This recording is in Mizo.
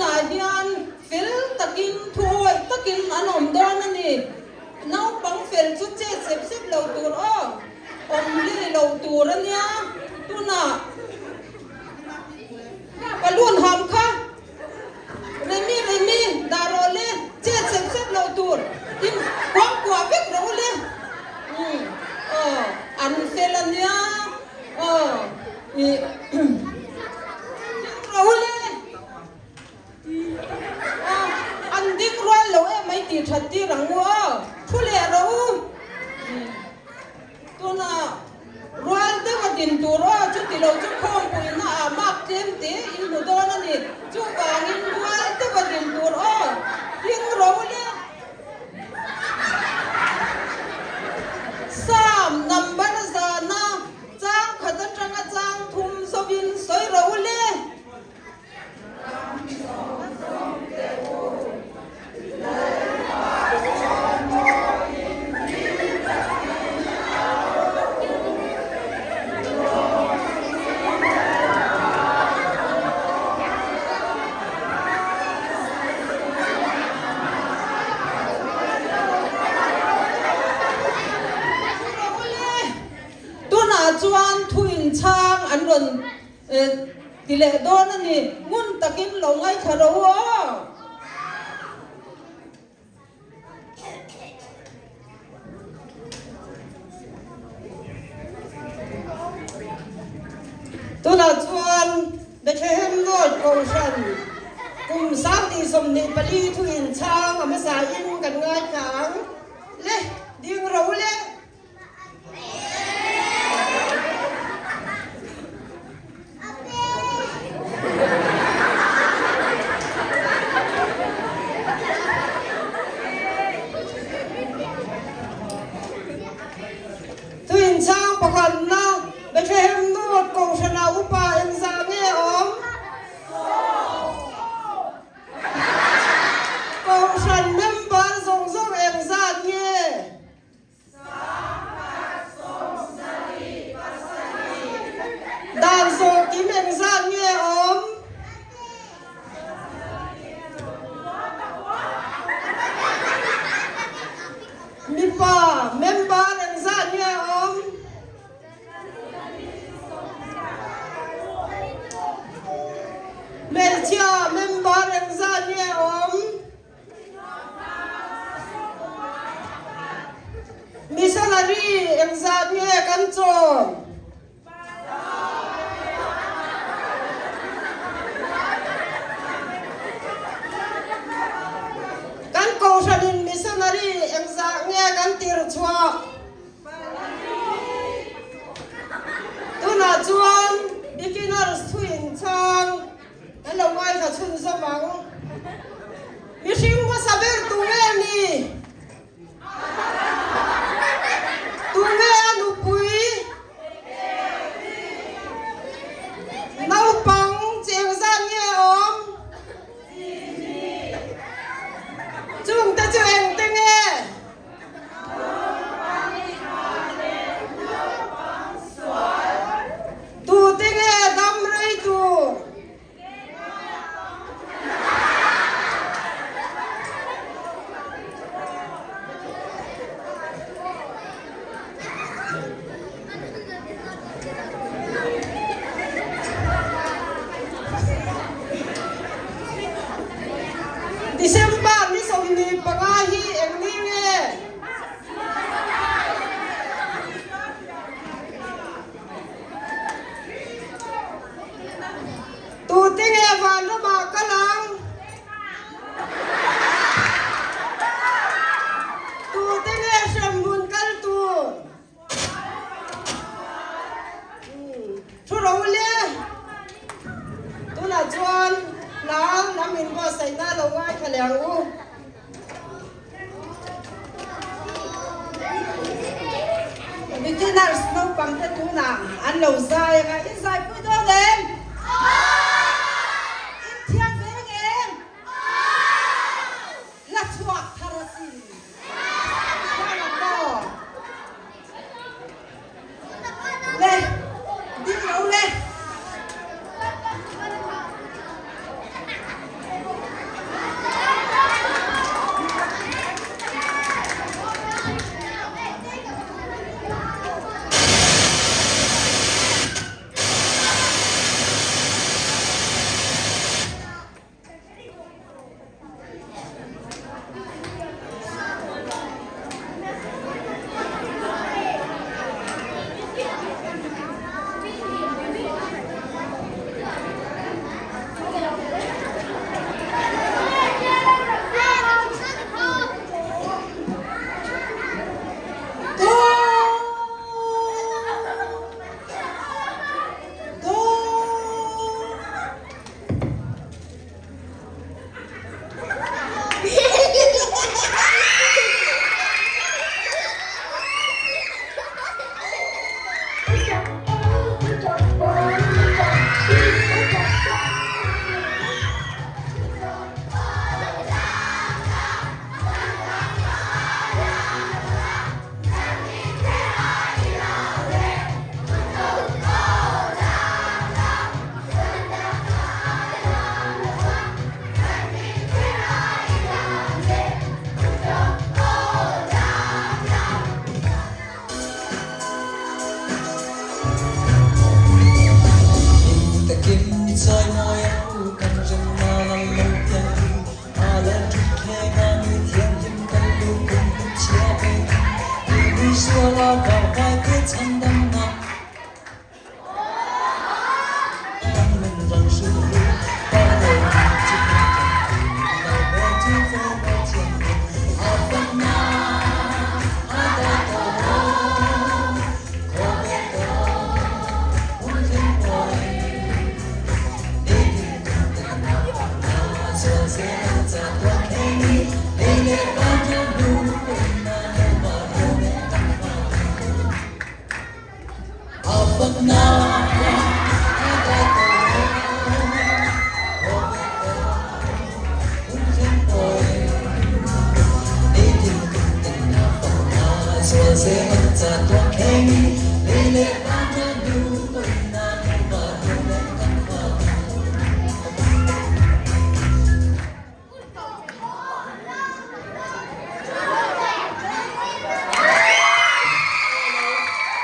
Tunah hian fel takin thuawih takin an awm dawn a ni. Naupang fel chu chet sep sep lo tur aw, awm hlei lo tur a nia. Tunah balloon ham kha Remi Remi dah rawh le, chet sep sep lo tur in kuang kuah vek rawh u le. Umm aw an fel a nia aw ih ding rawh u le. Aw an ding rual lo em mai tih that tir ang u aw thu leh rawh u. Tunah rual deuh a din tur aw chuti lo chu khawmpuina ah mark tlem te in hmu dawn a ni. Chuvangin rual deuh a din tur aw ding ro le. Psalm number zana chang khat atanga chang thum zawin sawi ro le. Tunah chuan thu inchhang an rawn Ti leh dawn a ni, ngun takin lo ngaithla ro aw. Tunah chuan Bethlehem North Kohhran kum 24 thu inchhang a hmasa in kan ngaithla ang le, ding ro le. Tuinchang pakhatna Bethlehem North Kohhrana upa engzah nge awm? Kohhran member zawng zawng engzat nge? Dan zawh kim engzat nge awm? Mipa member engzat nge awm? Hmeichhia member engzat nge awm? Missionary engzat nge kan chawm? Kan kohhranin missionary engzah nge kan tir chhuah? Tunah chuan beginners thu inchhang Kan lo ngaithla chhunzawm ang. Mihring hmasa ber tu nge ni? Tu nge a nupui? Naupang cheng zat nge awm? Chungte chu engte nge? Tute nge dam rei tur? December ni 25 hi eng ni nge? Tute nge vanramah kal ang? Tute nge hremhmun kal tur? Thu ro le. Tunah chuan hla lam inbuatsaihna lo ngaithla leh ang u. Beginners naupang te tunah an lo zai anga in zaipui dawn em? In thiam ve ngem? La chhuak thar asin. Thiam ang maw? Le, ding lo le.